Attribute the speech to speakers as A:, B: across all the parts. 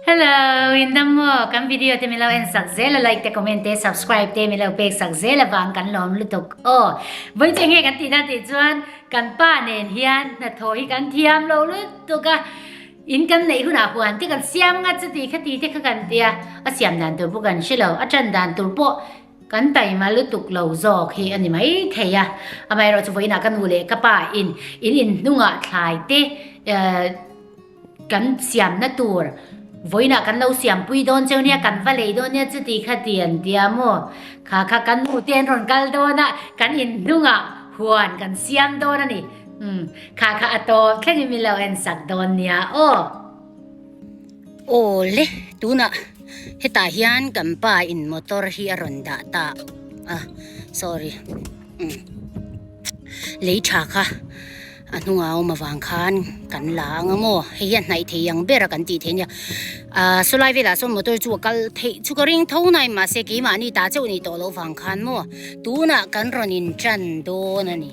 A: Hello, in dam maw? Kan video te min lo en sak zel a, like te, comment te, subscribe te min lo pek sak zel avang kan lawm lutuk aw. Vawi che nge kan tih na tih chuan kan pa nen hian hnathawh hi kan thiam lo lutuk a, in kan neih hunah huan te kan siam nga chuti khati te kha kan tia, a siam dan tur pawh kan hre lo, a tan dan tur pawh Kan taima lutuk lo zawk hi a ni mai thei a, amaherawhchu vawiinah ka nu leh ka pa in in inhnungah thlai te kan siamna tur vawiinah kan lo siampui dawn cheu nia, kan va lei dawn nia chuti kha ti an tia maw? Kha kha kan nu te an rawn kal dawn a, kan inhnungah huan kan siam dawn a ni. Umm kha kha a tawp thlengin min lo en sak dawn nia aw.
B: Aw le, tunah hetah hian kan pa in motor hi a rawn dah ta a, sorry umm lei tha kha a hnungah a awm avang khan kan la ang a maw, hei hi a hnaih thei ang ber a kan tih theih a nia, ah sawlai velah sawn motor chu a kal theih chu ka ring tho nai mahse keimahni ta chauh nih tawh loh vang khan maw tunah kan rawn in tan dawn a ni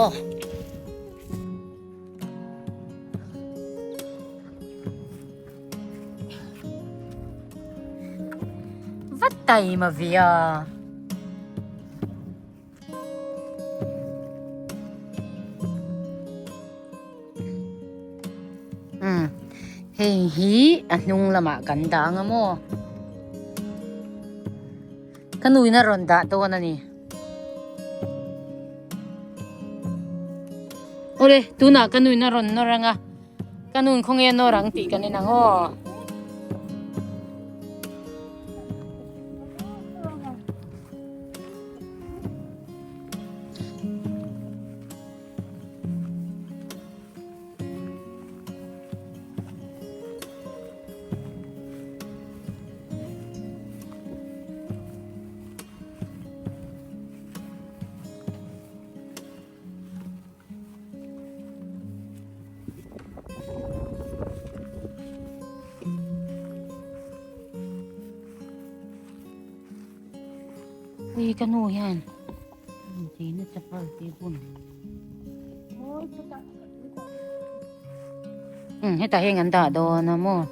B: aw.
A: Va taima ve a.
B: Umm hei hi a hnung lamah kan dah ang a maw? Ka nuin a rawn dah dawn a ni.
A: Awle, tunah ka nuin a rawn nawr ang a, ka nun khawnge a nawr ang tih kan en ang aw.
B: Ui ka nu hian incheina chapal te bun
A: umm hetah hian kan dah dawn a maw.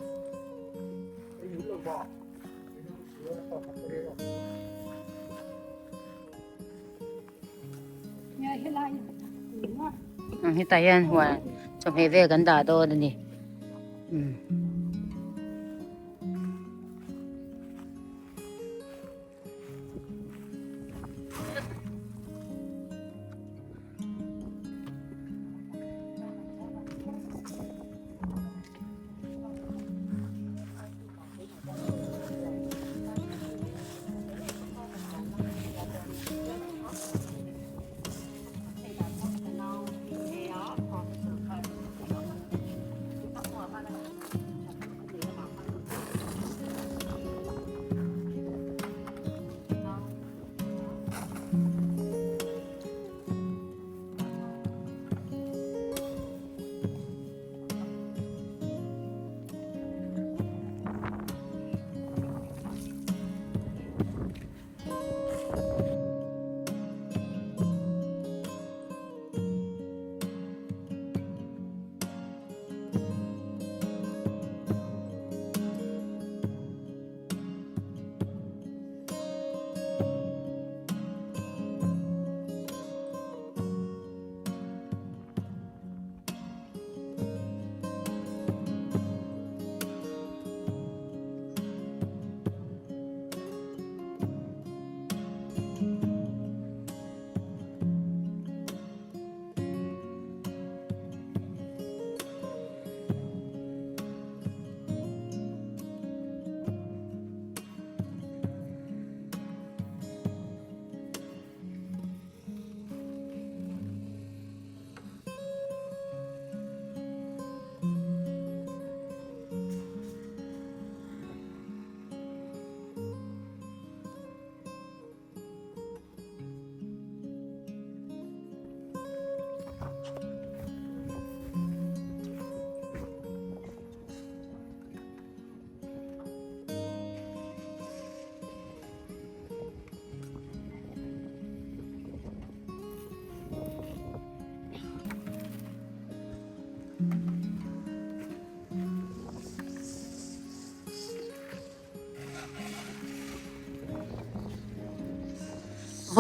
B: Hetah hian huan chawhmeh vel kan dah dawn a ni.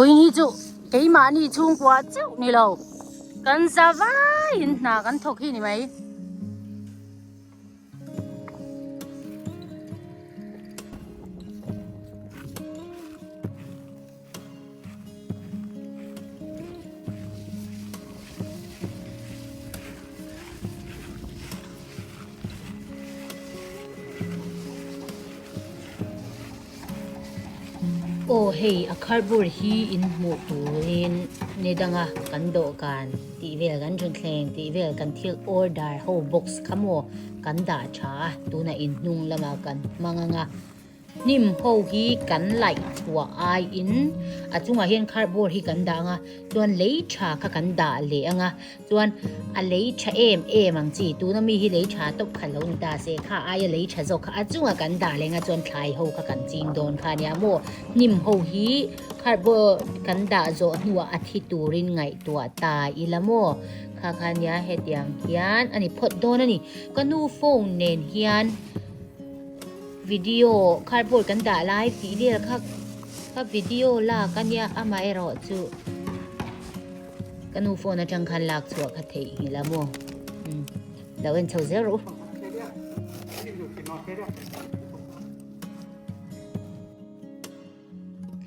B: Vawiin hi chu keimahni chhungkua chauh ni lo kan za vaiin hna kan thawk hi ni mai. Aw hei a cardboard hi in hmuh turin ni danga kan dawhkan tih vel kan thutthleng tih vel kan thil order ho box kha maw kan dah tha a tunah in hnung lamah kan hmang anga. Hnim ho hi kan laih chhuah aiin a chungah hian cardboard hi kan dah ang a, chuan lei tha kha kan dah leh ang a, chuan a lei tha em em ang chi, tuna mi hi lei tha tawp kha lo ni ta se, kha aia lei tha zawk kha a chungah kan dah leh ang a, chuan thlai ho kha kan ching dawn kha ania maw, hnim ho hi cardboard kan dah zawh hnuah a thi turin ngaihtuah ta ila maw, kha kha ania hetiang hian a ni phawt dawn a ni, ka nu phone nen hian. Video cardboard kan dah lai tih vel kha ka video lak a nia amaherawh chu ka nu phone atang khan lak chhuah kha theih nghilh a maw umm lo en chho zel rawh u.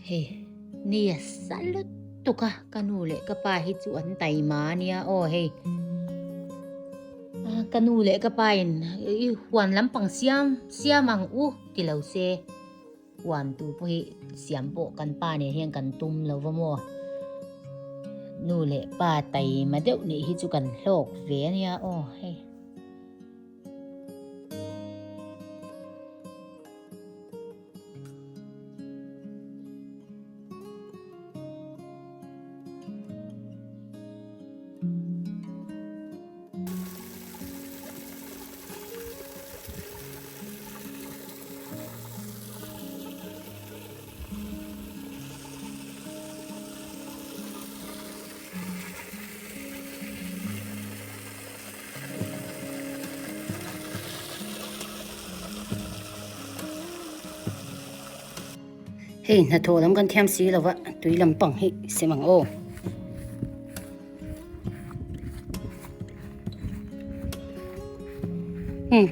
B: Hei ni a sa lutuk a ka nu leh ka pa hi chu an taima a nia aw hei ka nu leh ka pa in i huan lampang siam siam ang u ti lo se huan tur pawh hi siam pawh kan pa nen hian kan tum lo va maw nu leh pa taima deuh nih hi chu kan hlawk ve a nia aw hei. Hei hnathawh lam kan thiam si lova tui lampang hi sem ang aw. Hmm.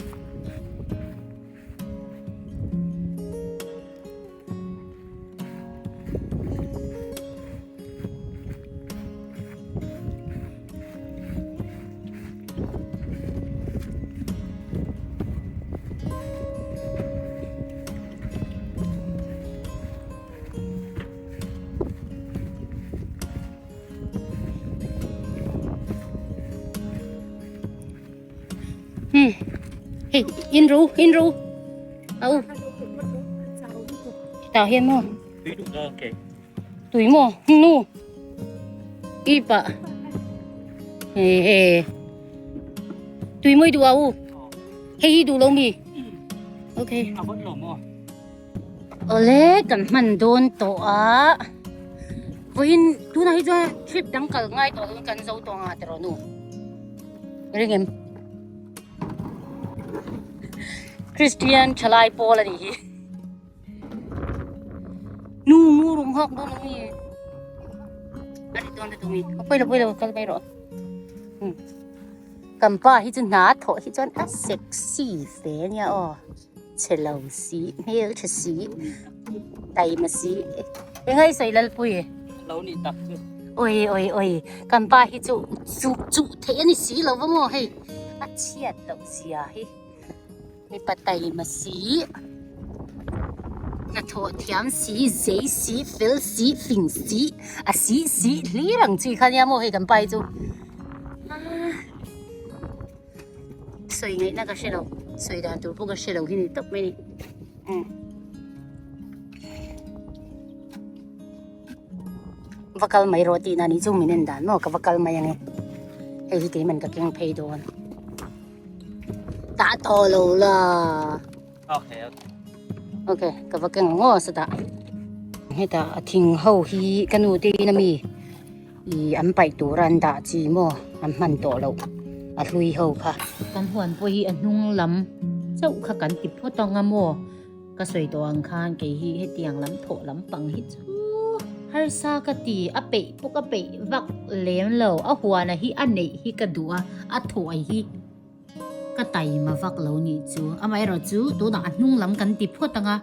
B: Hmm. Hey, in ru, in ru. Au. Tah hian maw?
C: Tui duh maw ke?
B: Tui maw? Nu. I pa. He he. Tui moi duh au. Hei hi duh lo mi? Okay.
C: A vawt lo maw?
B: Awle kan hman dawn tawh a. Vawiin tunah hi chuan trip dang kal ngai tawh lovin kan zo tawh ang a tiraw nu. Ring em? Christian thalai pawl a nih hi. Nu ngu rum hawk dawn ang mi. A ri dawn lutuk mi. Aw pawilo pawilo kal mai rawh. Hmm. Kan pa hi chu hna thawh hi chuan a sexy hle ania aw. Chhe lo si, hmel tha si, taima si. Eng ai sawi Lalpui?
C: Lo nih tak chu.
B: Oi oi oi, kan pa hi chu chu chu theih a ni si lo va maw hei. A chhiat loh zia hi. Mipa taima si, hnathawh thiam si, zei si, fel si, fing si, a si si hlir ang chi kha nia maw hei kan pa hi chu. Sawi ngaihna ka hre lo, sawi dan tur pawh ka hre lo hi ni tawp mai ni. Umm. Va kal mai rawh tihna ni chu min en dan maw ka va kal mai ange. Hei hi keiman ka keng phei dawn. Tah tawh lo la.
C: Okay, okay.
B: Okay, ka va keng ang aw satah. Hetah a thing ho hi ka nu te in ami i an paih tur a an dah chi maw an hman tawh loh a hlui ho kha. Kan huan pawh hi a hnung lam chauh kha kan ti phawt ang a maw ka sawi tawh ang khan kei hi hetiang lam thawh lampang hi chu.
A: Harsa ka ti, a peih pawh ka peih vak lem lo, a huana hi a neih hi ka duh a, a thawi hi ka taima vak lo nih chu. Amaherawh chu tunah a hnung lam kan ti phawt ang a,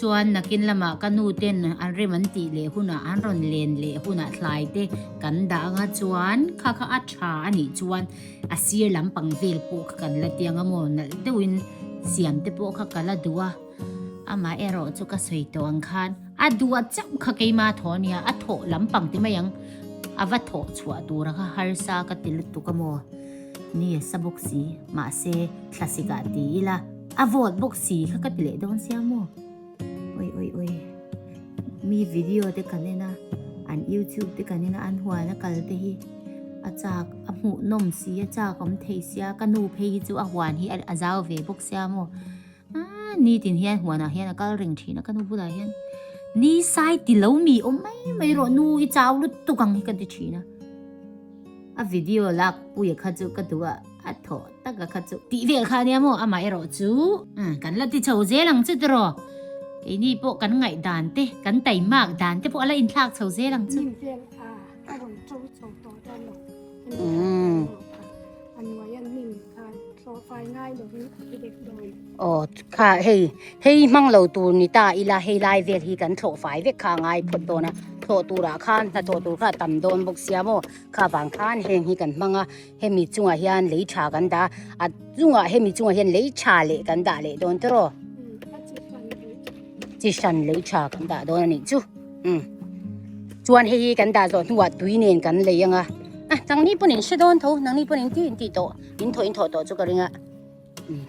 A: chuan nakin lamah ka nu ten an rem an tih leh hunah an rawn len leh hunah thlai te kan dah ang a, chuan kha kha a tha a nih chuan a sir lampang vel pawh kha kan la ti ang a maw, nalh deuhin siam te pawh kha ka la duh a. Amaherawh chu ka sawi tawh ang khan a duh chauh kha keima thaw a nia, a thawh lampang ti mai ang, a va thawh chhuah tur a kha harsa ka ti lutuk a maw? Ni a sa bawk si, mahse thlasik ah ti ila a vawt bawk si kha ka ti leh dawn sia maw? Oi oi oi, mi video te kan en a, an youtube te kan en a, an huan a kal te hi a chak a hmuh nawm si a chak awm thei sia, ka nu phei hi chu a huan hi a zau ve bawk sia maw? Aaa nitin hian huanah hian a kal reng thin a ka nu bulah hian ni sai ti lo mi awm mai mai rawh nu i chau lutuk ang hi ka ti thin a a video lak puia kha chu ka duh a a thaw tak a kha chu tih vel kha ania maw amah erawh chu kan la ti chho zel ang chu tiraw keini pawh kan ngaih dan te kan taimak dan te pawh a la inthlak chho zel ang chu.
D: Nim vel a a rawn cho chho tawh dawn lo. A hnuai a nim kha thlawh fai ngai lovin a thi vek dawn.
B: Aw kha hei hei hmang lo tur ni ta ila hei lai vel hi kan thlawh fai vek kha a ngai phawt dawn a thlawh turah khan hnathawh tur kha a tam dawn bawk sia maw kha vang khan heng hi kan hmang a hemi chungah hian lei tha kan dah a chungah hemi chungah hian lei tha leh kan dah leh dawn tawh chi hran lei tha kan dah dawn a nih chu umm chuan hei hi kan dah zawh hnuah tui nen kan lei ang a ah nangni pawn in hre dawn tho nangni pawn in tih in tih tawh in thawh in thawh tawh chu ka ring a umm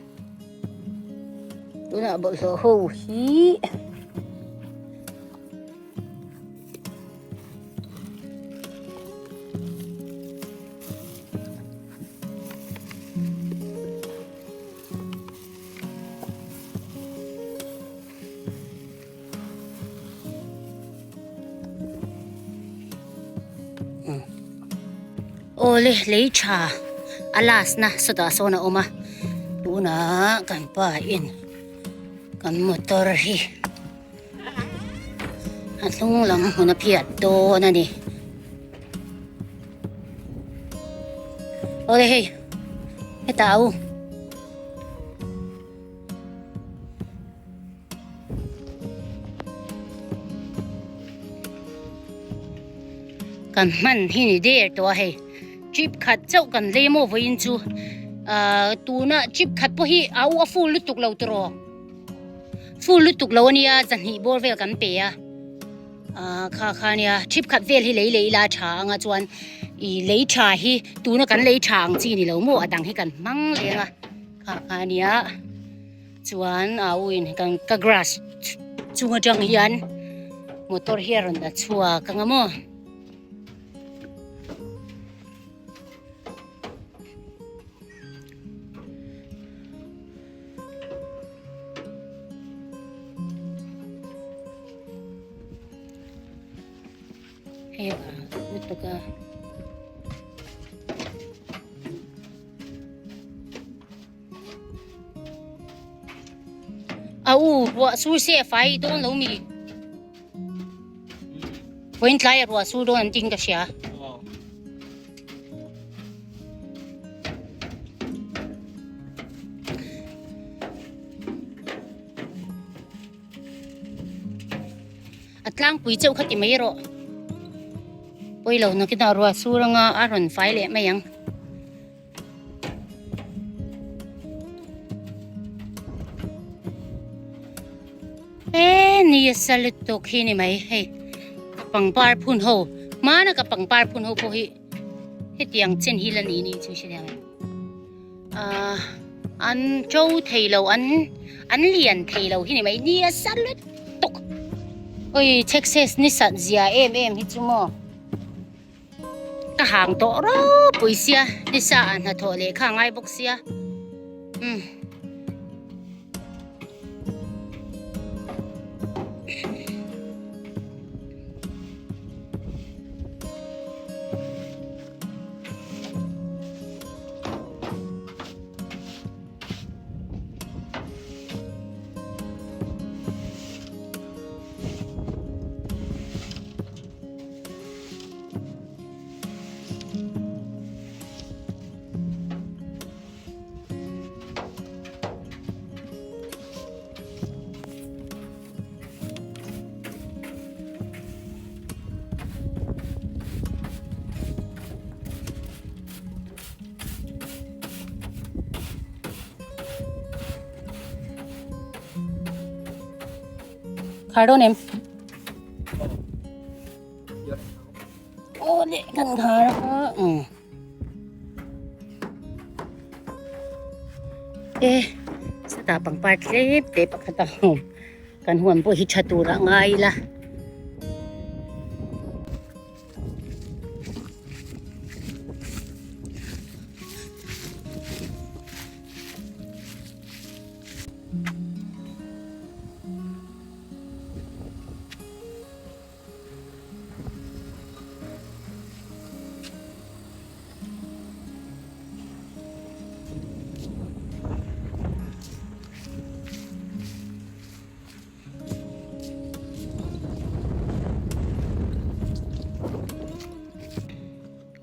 B: tunah bawlhhlawh ho hi Awle lei tha a last na sawtah sawn a awm a tunah kan pa in kan motor hi a hnung lam hmun a phiat dawn a ni awle hei hetah a u. Kan hman hi ni der tawh a hei trip khat chauh kan lei maw vawiin chu ahh tuna trip khat pawh hi a u a full lutuk lo tiraw full lutuk lo ania zahnih bawr vel kan pe a ahh kha kha ania trip khat vel hi lei lei ila tha anga chuan ih lei tha hi tuna kan lei tha ang chi ni lo maw a dang hi kan hmang leng a kha kha ania. Chuan a u in kan ka grass chung atang hian motor hi a rawn la chhuak anga maw. Hei a lutuk a. A u ruah sur se a fai dawn lo mi vawiin tlai a ruah sur dawn an tin ka hria a tlangpui chauh kha ti mai rawh pawilo nakinah ruah sur anga a rawn fai leh mai ang. E ni a sa lutuk hi ni mai hei ka pangpar phun ho hmana ka pangpar phun ho pawh hi hetiang chen hi la ni ni chu hre ang ah an to thei lo an an lian thei lo hi ni mai ni a sa lutuk oi Texas ni sat zia em em hi chu maw. Ka hang tawh ropui sia nisa ah hnathawh leh kha a ngai bawk sia umm. Khar dawn em? Aw le kan khar a. Um. E sata pangpar tlem te pakhat a awm. Kan huan pawh hi tha tur a ngai ila.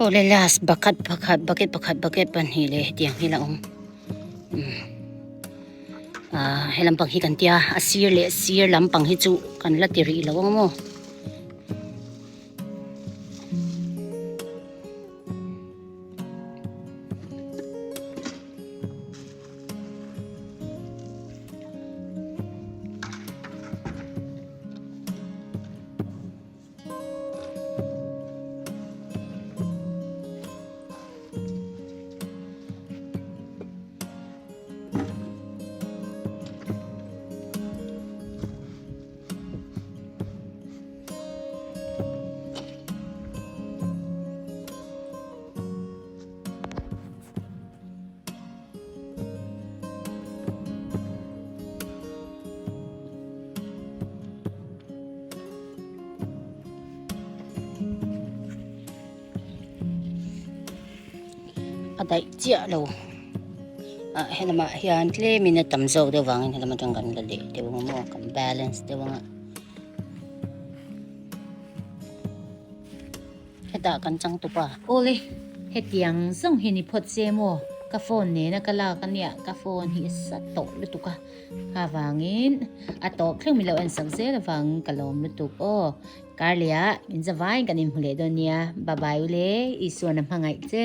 B: Aw le last bucket pakhat bucket pakhat bucket pahnih leh hetiang hi la awm umm ah he lampang hi kan tia a sir leh sir lampang hi chu kan la ti rih lo ang maw. A daih chiah lo ah helamah hian tlemin a tam zawk deuh vangin helam atang kan la leh deuh ang maw kan balance deuh ang a hetah kan changtup a.
A: Awle hetiang zawng hi ni phawt se maw ka phone nena ka lak ania ka phone hi a sa tawh lutuk a kha vangin a tawp thleng min lo en sak zel avangin ka lawm lutuk aw. Karleh ah min zavaiin kan inhmu leh dawn nia bye bye ule Isuan a hmangaih che.